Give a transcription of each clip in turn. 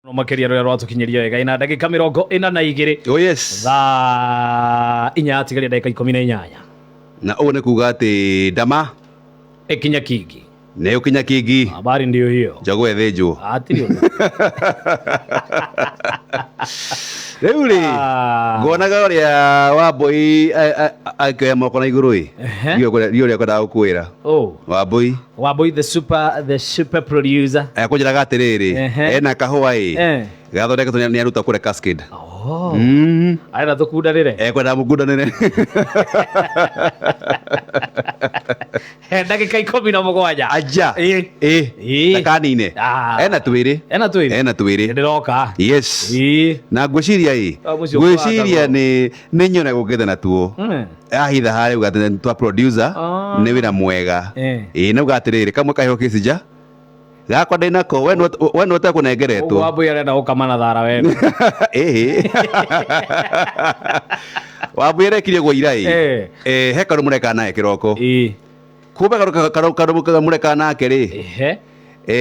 No makiria rũrĩa rwatũkinyĩria wega ina ndagĩka 42. Oh yes. Thaa 4 yatigaria ndagĩka 18. Na ũguo nĩ kuga atĩ ndama ĩkinya kingi. Nĩ ũkinya kingi. Habari ndio hiyo. Jogoo ĩthĩnjwo. Hatirĩ ũndũ. Rĩu rĩ, Ah. nguonaga ũrĩa Wambũi akĩoya moko na igũrũ ĩ. Ndiũĩ ũrĩa kwendaga gũkwĩra. Oh. Wambũi. Wambũi the super producer. Ekũnjĩraga atĩrĩrĩ, ena kahũa ĩ, gathondeketwo nĩ arutwo kũrĩa Cascade. Oh. Arenda tũkundanĩre. Ekwendaga mũkundanĩre. He ndagĩka 17. Aja. Ĩ. Ĩ. Ĩ. Ndakanine. Ah. Ena twĩrĩ. Ena twĩrĩ. Ena twĩrĩ. Ndĩroka. Yes. Ĩ. Na ngwĩciria ĩ. Ah, mũciĩ Ngwĩciria ũkũhanda nĩ nĩ nyone gũkĩte natuo. Ahitha harĩa uga atĩ twa producer nĩ wĩra mwega. Ĩ na uga atĩrĩrĩ, kamwe kaheo kĩcija gakwa ndĩnako, we nĩ Ũguo ũtekũnengeretwo. Wambũi arenda gũkama na thara wene. Ĩhĩ, Wambũi arekirie guo ira ĩ. Eh, he kaũndũ mũreka naye kĩroko. Kumbe kaũndũ mũreka nake rĩ,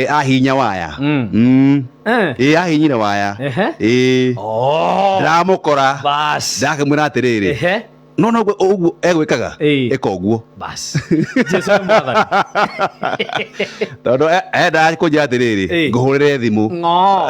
ahinya waya. Ĩ, ahinyire waya. Ĩ. Oh. Ndĩramũkora. Bas. Ndakĩmwĩra atĩrĩrĩ, no no ũguo egwĩkaga. Ĩka ũguo. Bas. Jesu nĩ mwathani. Tondũ endaga kũnjĩra atĩrĩrĩ, ngũhũrĩre thimũ. Ng'o.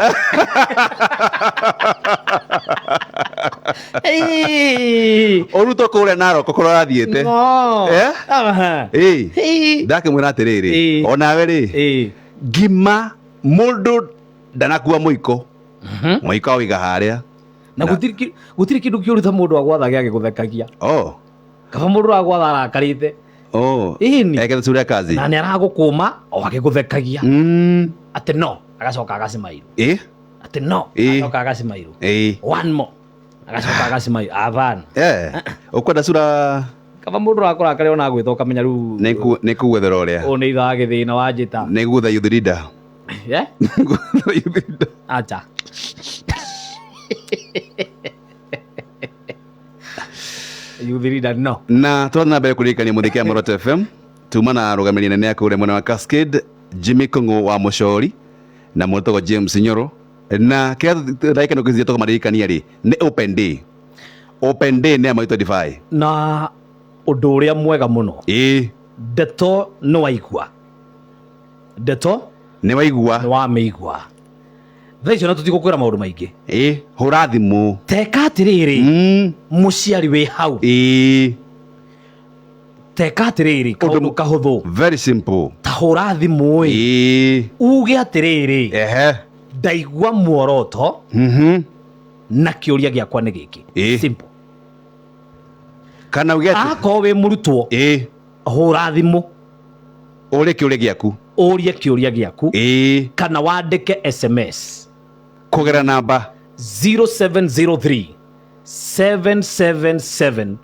Ĩĩ. Ũrutwo kũrĩa Narok kũrĩa ũrathiĩte. Ng'o. Eh? Aha. Ĩĩ. Ĩĩ. Ndakĩmwĩra atĩrĩrĩ, onawe rĩ, ngima mũndũ ndanakua mũiko. Mũiko awĩiga harĩa. Na gũtirĩ kĩndũ kĩũru ta mũndũ agwathage agĩgũthekagia. Oh. Kaba mũndũ ũragwatha arakarĩte. Oh. Ĩni. Ekete sura ya kazi. Na nĩ aragũkũma o agĩgũthekagia. Atĩ no, agacoka agacimairwo. Ĩ? Atĩ no, Ĩ. agacoka agacimairwo. Ĩ. One more. Agacoka agacimairwo. Hapana. Eh. Ũkwenda sura. Kaba mũndũ ũrakũrakaria ona agwĩta ũkamenya rĩu. Nĩ kũgwethera ũrĩa. Ũyũ nĩ itha wa gĩthĩna wanjĩta. Nĩ gũtha youth leader. Yeah? Gũtha youth leader. Acha. Youth leader no. Na tũrathiĩ na mbere kũririkania mũthiki Muoroto FM tuma na arũgamĩrĩri nene a kũrĩa mwena wa Cascade, Jimmy Kung'u wa Mũcori na mũtagwo James Nyoro, na kĩrĩa ndagĩka ĩno kĩzia tũkamaririkania rĩ, nĩ open day. Open day nĩ ya mweri 25. Na ũndũ ũrĩa mwega mũno, ndeto nĩ waigua, ndeto nĩ waigua, nĩ wamĩigua thaa icio, na tũtigũkwĩra maũndũ maingĩ. Ĩ, hũra thimũ. Teka atĩrĩrĩ, mũciari wĩ hau, teka atĩrĩrĩ kaũndũ kahũthũ. Very simple. Ta hũra thimũ ĩ, uge atĩrĩrĩ, ndaigua muoroto na kĩũria gĩakwa nĩ gĩkĩ. Simple. Kana uge atĩ akorwo wĩ mũrutwo, hũra thimũ. Ũrie kĩũria gĩaku. Ũrie kĩũria gĩaku kana wandĩke SMS kũgera namba 0703 777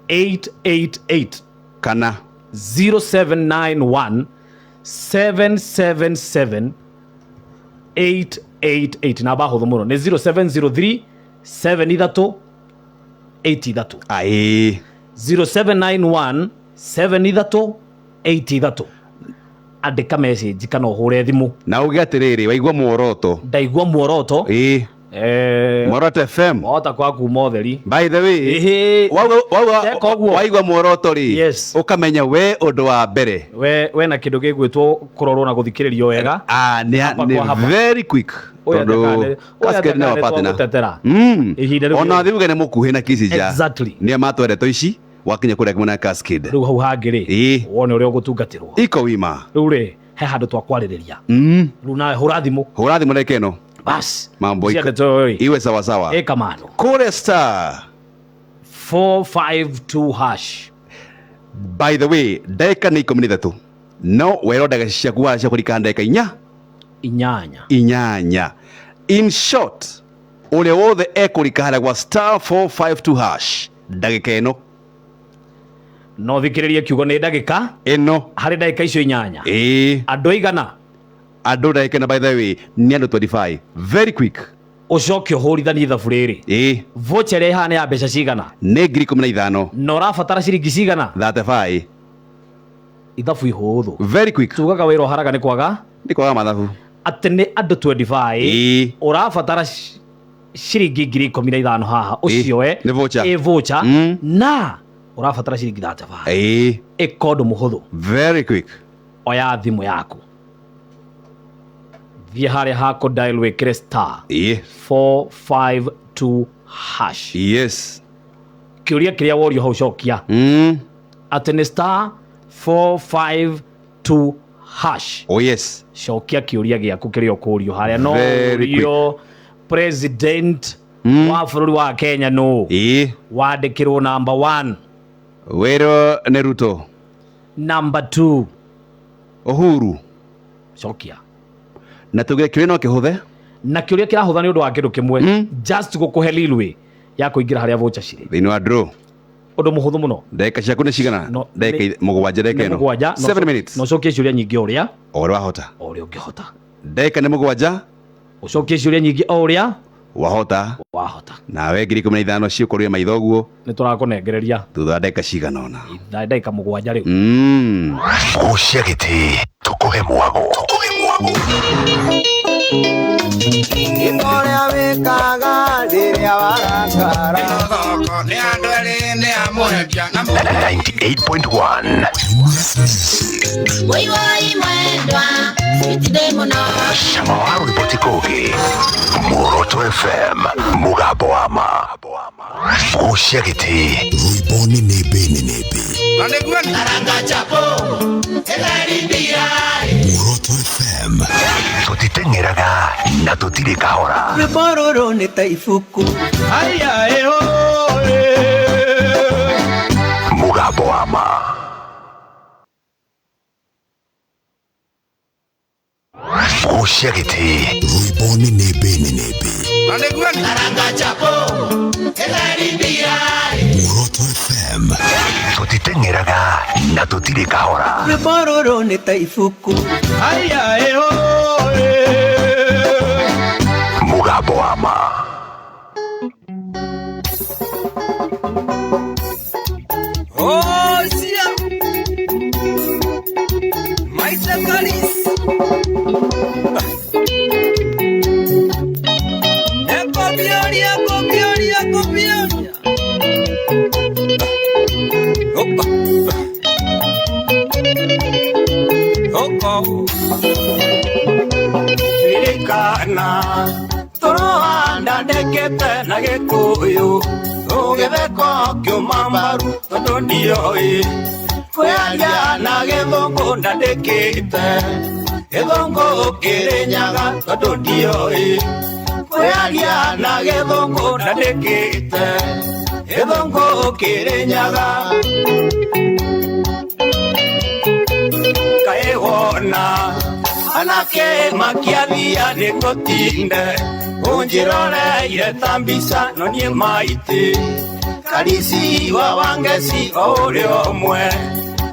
888 kana 0791 777 888. Namba hũthũ mũno nĩ 0703 73 83. Aĩ. 0791 73 83. Andĩka message kana ũhũre thimũ. Na uge atĩrĩrĩ, waigua muoroto. Ndaigua muoroto. Muoroto FM. Wahota kwa kuma ũtheri. By the way, Ĩhĩ. wauga Teka ũguo. Waigua muoroto rĩ, Yes. ũkamenya we ũndũ wa mbere we na kĩndũ gĩgwĩtwo kũrorwo na gũthikĩrĩrio wega. Ah, nĩ Hapa nĩ kwa hapa. very quick. Ũyũ tondũ Cascade nĩ wa partner. twagũtetera. Ihinda rĩu Ona thiuge nĩ mũkuhĩ na Kisija. Exactly. Nĩ matwendeto ici wakinya kũrĩa mwena wa Cascade. Rĩu hau hangĩ rĩ, wone ũrĩa ũgũtungatĩrwo. Iko wima. Rĩu rĩ, he handũ twakwarĩrĩria. Rĩu nawe hũra thimũ. Hũra thimũ ndagĩka ĩno. Bas. Mambo Cia ndeto ĩyo ĩ. Iwe sawa sawa. Ĩka mano. Kũrĩa star 452 hash. By the way, ndagĩka nĩ 13, no werwo ndagĩka ciaku wa cia kũrika ndagĩka inya. 8. 8. In short, ũrĩa wothe ekũrika harĩa gwa star 452 hash ndagĩka ĩno, No thikĩrĩrie kiugo nĩ ndagĩka ĩno. Harĩ ndagĩka icio 8, andũ aigana? Andũ ndagĩka ĩno, by the way, nĩ andũ 25, very quick. Ũcoke ũhũrithanie ithabu rĩrĩ. Voucher ĩrĩa ĩhana ya mbeca cigana? Nĩ 15,000. Na ũrabatara ciringi cigana? 35. Ithabu ihũthũ. Very quick. Tugaga wĩra ũharaga nĩ kwaga nĩ kwaga mathabu. Atĩ nĩ andũ 25. Ĩĩ. Ũrabatara ciringi 15,000 haha ũcioe. Nĩ voucher. Ĩ voucher. Na ũrabatara ciringi 35. Ĩĩ. Ĩka ũndũ mũhũthũ. Very quick. Oya thimũ yaku, thiĩ harĩa hakũ dial, wĩkĩre star Ĩĩ. 452 hash. Yes. Kĩũria kĩrĩa worio hau cokia. Atĩ nĩ star 452 hash. Oh yes. Cokia kĩũria gĩaku kĩrĩa ũkũrio harĩa no Very quick. ũrio president wa bũrũri wa Kenya nũ. Ĩĩ. Wandĩkĩrwo number 1. Wĩrwo nĩ Ruto. Number 2. Uhuru. Cokia. Na tuge kĩũria no kĩhũthe. Na kĩũria kĩrahũtha nĩ ũndũ wa kĩndũ kĩmwe, just gũkũhe leeway ya kũingĩra harĩa voucher cirĩ. Thĩinĩ wa draw. Ũndũ mũhũthũ mũno. Ndagĩka ciaku nĩ cigana? No, Ndagĩka 7 ndagĩka nĩ ĩno. 7. 7 minutes. Na ũcokie ciũria nyingĩ o ũrĩa O ũrĩa wahota. O ũrĩa ũngĩhota. Ndagĩka nĩ 7. Ũcokie ciũria nyingĩ o ũrĩa wahota. Wahota. Nawe 15,000 ciũkũrĩa maitho ũguo. Nĩ tũrakũnengereria. Thutha wa ndagĩka cigana ũna. Ndagĩka 7 rĩu. Gucia gĩtĩ tũkũhe mwago. Tũkũhe mwago. Ũrĩa wĩkaga rĩrĩa warakara. Nĩ andũ erĩ nĩ amũhetia na 98.1. Woi woi mwendwa, sweet mũno. Cama wa rwĩmbo ti kũngĩ. Muoroto FM, mũgambo wa ma. Gucia gĩtĩ. Rwĩmbo nĩ nĩmbĩ nĩ nĩmbĩ. Na nĩguo Karanga chapo, ĩgarimbia. Muoroto FM. Tũtiteng'eraga na tũtirĩ kahora. Rwĩmbo rũrũ nĩ ta ibuku. Mũgambo wa ma. Gucia gĩtĩ. Rwĩmbo nĩ nĩmbĩ nĩ nĩmbĩ. Na nĩguo Karanga chapo, ĩgarimbia. Muoroto FM. Tũtiteng'eraga na tũtirĩ kahora. Rwĩmbo rũrũ nĩ ta ibuku. Mũgambo wa ma. Ocia Maita Kalis. Ekobioria, kobioria, kobioria. Opa. Oko. Ririkana tũrohanda ndekete na Gĩkũyũ ũgĩtheko kĩuma mbaru tondũ ndioĩ kwĩaria na Gĩthũngũ ndandĩkĩte Gĩthũngũ kĩrĩnyaga tondũ ndioĩ kwĩaria na Gĩthũngũ ndandĩkĩte Gĩthũngũ kĩrĩnyaga kaĩ wona anake makiathia nĩ ngũtinde ũnjĩroreire ta mbica no niĩ maitĩ Karisi wa Wangeci o ũrĩa ũmwe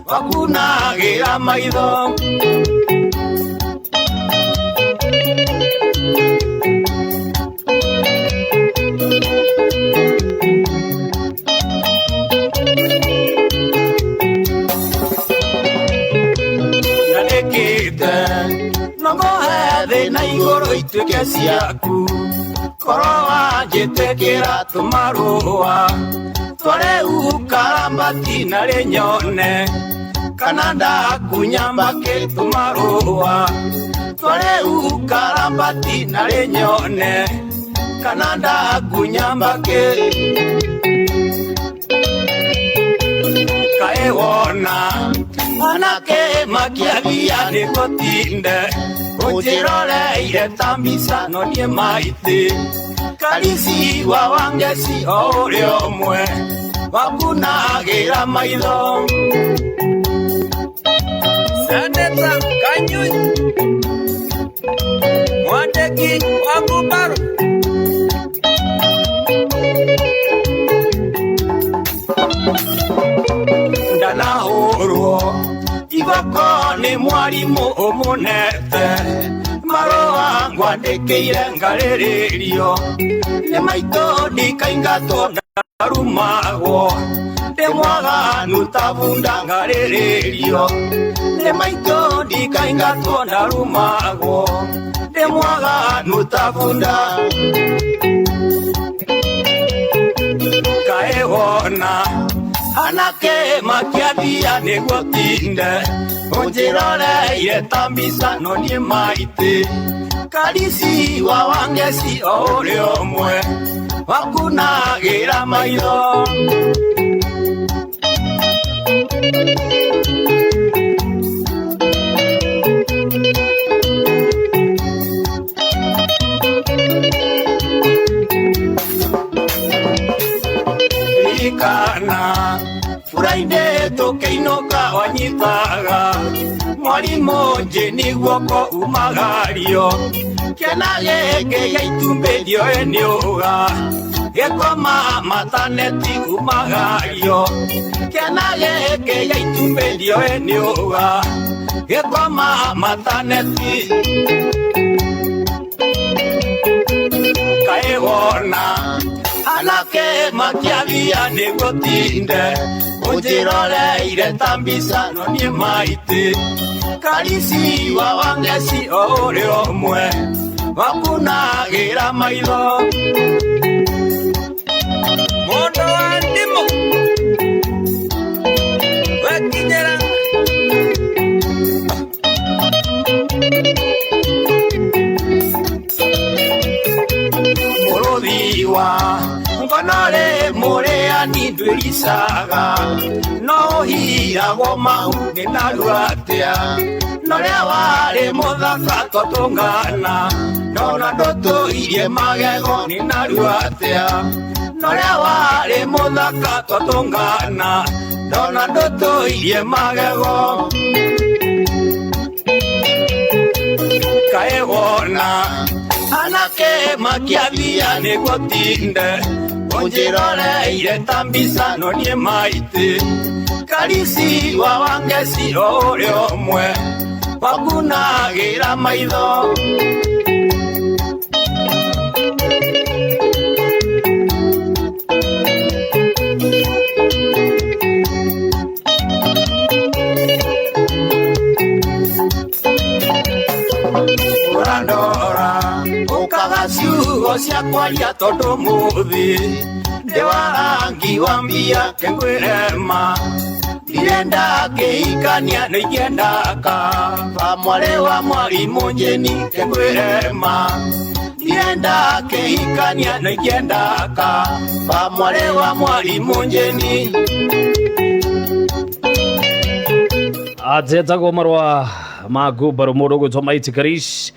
wakunagĩra maitho. Nandĩkĩte no ngũhe thĩ na igũrũ ituĩke ciaku korwo wanjĩtĩkĩra tũmarũa tware ukarambati na rĩnyone kana ndakunya mbakĩ tũmarũa tware ukarambati na rĩnyone kana ndakunya mbakĩ kaĩ wona anake makiagia nĩ gũtinde ũnjĩroreire ta mbica no niĩ maitĩ Karisi wa Wangeci o ũrĩa ũmwe wakunagĩra maitho. Seneta Kanyuy Mwandĩki wa Ngumbaru. Ndanahũrwo iboko nĩ mwarimũ ũmũnete marũa ngwandĩkĩire ngarĩrĩrio nĩ maitũ ndikaingatwo ndarumagwo. Ndĩ mwaganu ta bunda ngarĩrĩrio Nĩ maitũ ndikaingatwo ndarumagwo Ndĩ mwaganu ta bunda Kaĩ wona anake makĩathia nĩguo tinde Ũnjĩroreire ta mbica no niĩ maitĩ Karisi wa Wangeci o ũrĩa ũmwe wakunagĩra maitho. Ririkana Friday tũkĩinũka wanyitaga mwarimũ Njĩni guoko umagario kĩana gĩkĩ gĩa itumbĩ ndioĩ nĩũga gĩkoma mataneti umagario kĩana gĩkĩ gĩa itumbĩ ndioĩ nĩũga gĩkoma mataneti Kaĩ wona anake makĩathia nĩguo tinde Ũnjĩroreire ta mbica no niĩ maitĩ Karisi wa Wangeci o ũrĩa ũmwe wakunagĩra maitho. Mũndũ wa ndimũ wekinyĩra Mũrũthi wa ngonorĩ mũrĩani ndwĩricaga no ũhiragwo mahu nĩ narua atĩa no rĩa warĩ mũthaka twatũngana ndona ndũtũirie magego nĩ narua atĩa no rĩa warĩ mũthaka twatũngana ndona ndũtũirie magego. Kaĩ wona anake makĩathia nĩguo tinde Ũnjĩroreire ta mbica no niĩ maitĩ Karisi wa Wangeci o ũrĩa ũmwe wakunagĩra maitho. Ũrandora ũkaga ciugo cia kwaria tondũ mũthĩ ndĩ wa rangi wa mbia kĩngwĩrema ndirenda kĩhikania nĩ ingĩenda kaba mwarĩ wa mwarimũ Njĩni kĩngwĩrema ndirenda kĩhikania nĩ ingĩenda kaba mwarĩ wa mwarimũ Njĩni. Ajetagwo marũa ma ngumbarũ mũndũ ũgwĩtwo Maiti Karish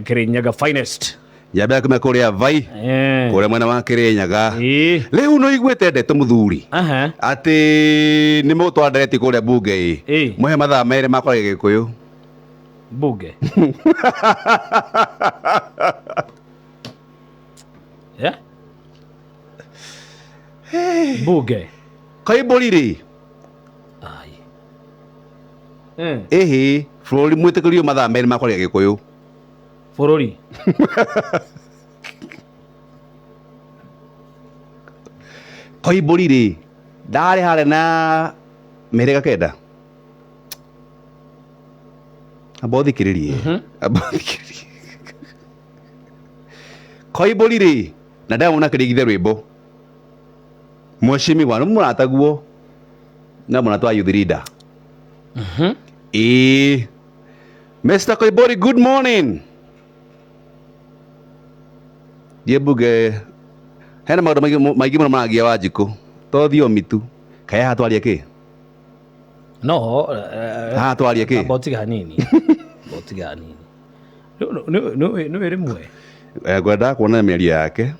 Kirinyaga finest Njamba kuma kũrĩa Vai kũrĩa mwena wa Kirinyaga. Rĩu no iguĩte ndeto mũthuri atĩ nĩ mũgũtwara ndereti kũrĩa bunge ĩ mũhe mathaa merĩ ma kwaria Gĩkũyũ bunge. Yeah? Bunge Koimbũri rĩ ĩhĩ bũrũri mwĩtĩkĩrio mathaa merĩ ma kwaria Gĩkũyũ bũrũri. Koimbũri rĩ ndarĩ harĩa na mĩhĩrĩga kenda amba ũthikĩrĩrie amba ũthikĩrĩrie Koimbũri rĩ na ndamwona akĩringithia rwĩmbo mheshimiwa nĩ mũrataguo na mũrata wa youth leader. Ĩĩ Mr. Koimbũri, good morning. Thiĩ bunge hena maũndũ maingĩ mũno maragia Wanjikũ to thiomi tu kaĩ haha twaria kĩ no haha twaria kĩ amba ũtige hanini amba ũtige hanini nĩ rĩmwe ngwendaga kuona mĩario yake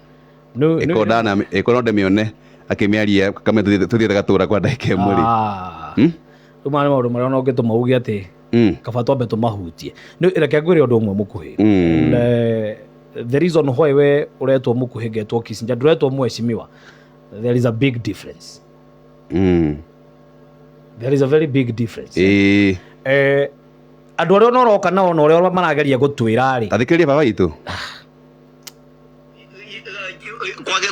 ĩkorwo no ndĩmĩone akĩmĩaria kame tũthiĩte gatũra kwa ndagĩka ĩmwe rĩ. Rĩu maya nĩ maũndũ marĩa ona ũngĩtũma uge atĩ kaba twambe tũmahutie. Reke ngwĩre ũndũ ũmwe mũkuhĩ. The reason why we uretwo mũkuhĩ ngetwo Kissinger ndũretwo mheshimiwa, there is a big difference. There is a very big difference. Andũ arĩa ona ũroka nao na ũrĩa marageria gũtwĩra rĩ tathikĩrĩria baba witũ.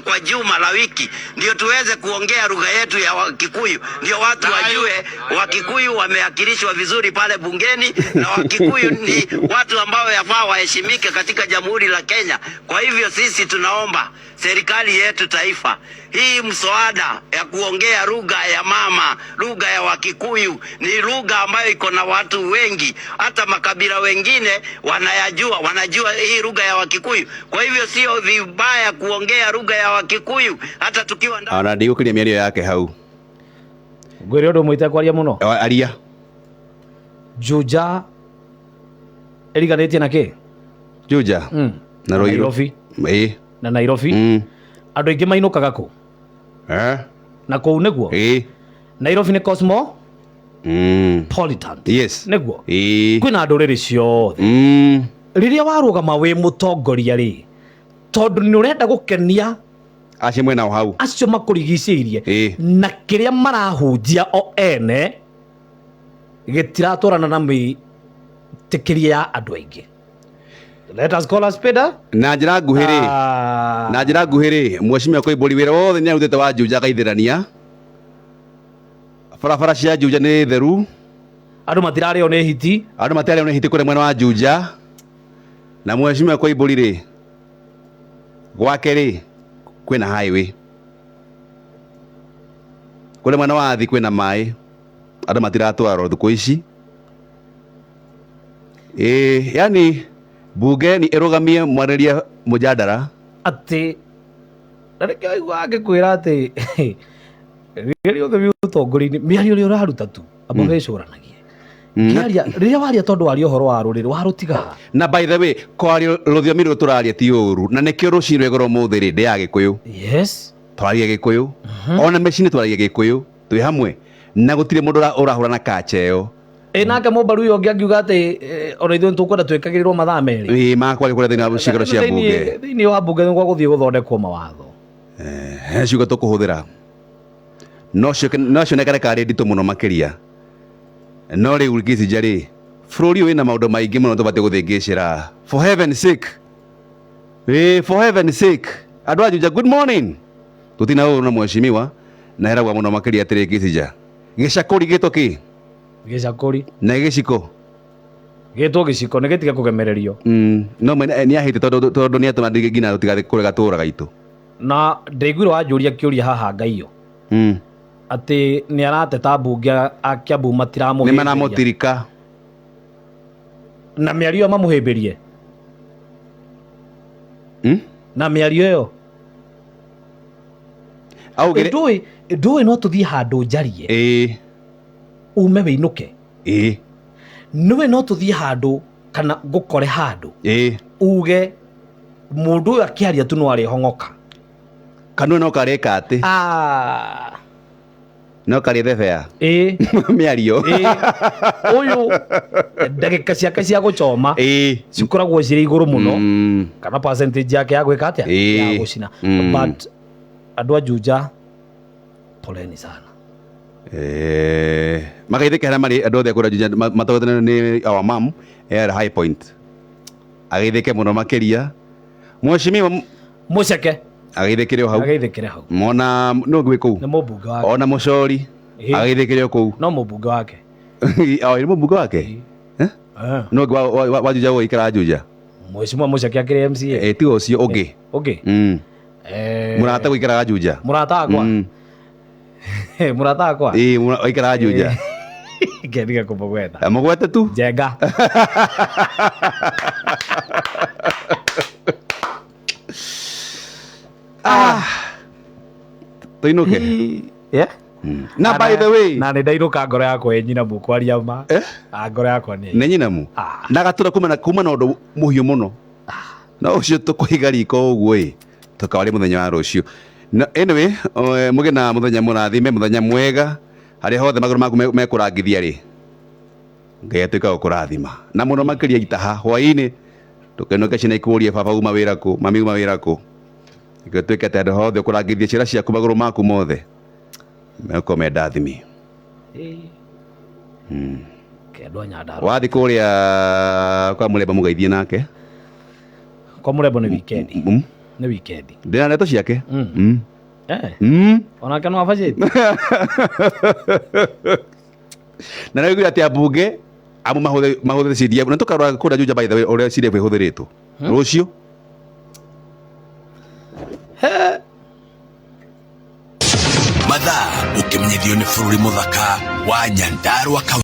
Kwa juma la wiki ndio tuweze kuongea lugha yetu ya Wakikuyu, ndio watu wajue Wakikuyu wameakilishwa vizuri pale bungeni, na Wakikuyu ni watu ambao yafaa waheshimike katika Jamhuri la Kenya. Kwa hivyo sisi tunaomba serikali yetu taifa hii mswada ya kuongea lugha ya mama, lugha ya Wakikuyu ni lugha ambayo iko na watu wengi, hata makabila wengine wanayajua, wanajua hii lugha ya Wakikuyu. Kwa hivyo sio vibaya kuongea lugha ya Wakikuyu hata tukiwa ndani Ona ndigũkĩria mĩario yake hau. Ngwĩre ũndũ ũmwe itekwaria mũno. Aria. Juja ĩriganĩtie na kĩ? Juja na Ruiru. Nairobi. Ĩĩ. Na Nairobi. Andũ aingĩ mainũkaga kũ? Eh? Na kũu nĩguo? Ĩĩ. Nairobi nĩ cosmopolitan. Yes. Nĩguo? Ĩĩ. Kwĩna ndũrĩrĩ ciothe. Rĩrĩa warũgama wĩ mũtongoria rĩ, tondũ nĩ ũrenda gũkenia acio mwena o hau, acio makũrigicĩirie, Ĩĩ. na kĩrĩa marahunjia o ene gĩtiratwarana na mĩtĩkĩrie ya andũ aingĩ. Let us call a spade a Na njĩra nguhĩ rĩ, na njĩra nguhĩ rĩ, mheshimiwa Koimbũri wĩra wothe nĩ arutĩte wa Juja akaithĩrania. Barabara cia Juja nĩ theru. Andũ matirarĩo nĩ hiti. Andũ matirarĩo nĩ hiti kũrĩa mwena wa Juja. Na mheshimiwa Koimbũri rĩ, gwake rĩ kwĩna highway. Kũrĩa mwena wa Athi kwĩna maĩ. Andũ matiratwarwo thikũ ici. Ĩĩ, yani bunge ni ĩrũgamie mwarĩrie mũjandara atĩ na nĩkĩo waigua angĩkwĩra atĩ rĩrĩa rĩothe wĩ ũtongoria-inĩ mĩario ĩrĩa ũraruta tu amba wĩcũranagie. Kĩaria rĩrĩa waria tondũ waria ũhoro wa rũrĩrĩ warũtiga ha? Na by the way, kwaria rũthiomi rũrũ tũraria ti ũru, na nĩkĩo rũcinĩ rwa igũrũ ũmũthĩ rĩ ndĩ ya Gĩkũyũ. Yes. Twaragia Gĩkũyũ. Ona mĩciĩ-inĩ twaragia Gĩkũyũ, twĩ hamwe na gũtirĩ mũndũ ũrahũra na kacha ĩyo. Ĩ nake mũmbaru ũyũ ũngĩ angiuga atĩ ona ithuĩ nĩtũkwenda twĩkagĩrĩrwo mathaa merĩ. Ĩ makwaria kũrĩa thĩinĩ wa ciikaro cia bunge. Thĩinĩ wa bunge nĩ gwa gũthiĩ gũthondekwo mawatho. He ciugo tũkũhũthĩra no cionekane karĩ nditũ mũno makĩria. No rĩu ngĩcinja rĩ, bũrũri ũyũ wĩna maũndũ maingĩ mũno tũbatiĩ gũthĩngĩcĩra. For heaven's sake. Ĩ, for heaven's sake. Andũ a Juja, good morning. Tũtina ũru na mheshimiwa na heragwa mũno makĩria atĩrĩ ngĩcinja. Gĩcakũri gĩtwo kĩ? Gĩcakũri. Na gĩciko. Gĩtwo gĩciko nĩ gĩtige kũgemererio. No mwene nĩ ahĩte tondũ nĩ atũma nginya tũtigathiĩ kũrĩa gatũra gaitũ. Na ndaiguire wanjũria kĩũria haha ngaiyo. Atĩ nĩ arateta mbunge a Kiambu matiramũhĩmbĩria. Nĩ maramũtirika. Na mĩario ĩyo mamũhĩmbĩrie. Na mĩario ĩyo. Augire Ndũĩ no tũthiĩ handũ njarie. Ĩĩ. Ume wĩinũke. Ĩĩ. Nĩwe no tũthiĩ handũ kana ngũkore handũ. Ĩĩ. Uge mũndũ ũyũ akĩaria tu no arĩhong'oka. Kanua no karĩka atĩ. No karĩ thebea. Ĩĩ. Mĩario. Ĩĩ. Ũyũ ndagĩka ciake cia gũchoma. Ĩĩ. Cikoragwo cirĩ igũrũ mũno. Kana percentage yake ya gwĩka atĩa? Ĩĩ. Ya gũcina. But andũ a Juja poleni sana. Magaithĩke harĩa marĩ andũ othe kũrĩa Juja matogotene nĩ our mom at High Point. Ageithĩke mũno makĩria. Mheshimiwa Mũceke. Ageithĩkĩre o hau. Ageithĩkĩre hau. Mona no ngwĩ kũu. Nĩ mũmbunge wake. Ona mũcori. Ageithĩkĩre o kũu. No mũmbunge wake. O nĩ mũmbunge wake? Eh? No ngwĩ wa Juja gũikara Juja. Mheshimiwa Mũceke akĩrĩ MCA. Ti ũcio ũngĩ. Ũngĩ. Mũrata gũikaraga Juja. Mũrata wakwa. Mũrata wakwa. Ĩĩ, ũikaraga Juja. Ngendiga kũmũgweta. Mũgwete tu. Njenga. Tũinũke. Yeah. Na by the way, na nĩ ndainũka ngoro yakwa ĩ nyinamu kwaria ma. Ngoro yakwa nĩ nĩ nyinamu. Na gatura kuma na ũndũ mũhiũ mũno. Na ũcio tũkũiga riko ũguo ĩ. Tũkawaria mũthenya wa rũciũ. Na anyway, mũgĩe na mũthenya mũrathime, mũthenya mwega. Harĩa hothe magũrũ maku mekũrangithia rĩ. Ngai atuĩka gũkũrathima. Na mũno makĩria itaha hwaĩ-inĩ. Ndũkenũke ciana ikũrie baba uma wĩra kũ, mami uma wĩra kũ. Gĩtuĩke atĩ handũ hothe ũkũrangithia ciana ciaku magũrũ maku mothe. Megũkorwo me ndathimi. Kendwa Nyandarua. Wathiĩ kũrĩa kwa Mũremba mũgeithie nake. Kwa Mũrembo nĩ weekend. Nĩ weekend. Ndĩna ndeto ciake. Eh. Onake no abacĩti. Na nĩ atĩ ambunge amwe mahũthĩre CDF na tũkarora kũrĩa Juja, by the way, ũrĩa CDF ĩhũthĩrĩtwo rũciũ. Mathaa ũkĩmenyithio nĩ bũrũri mũthaka wa Nyandarua County.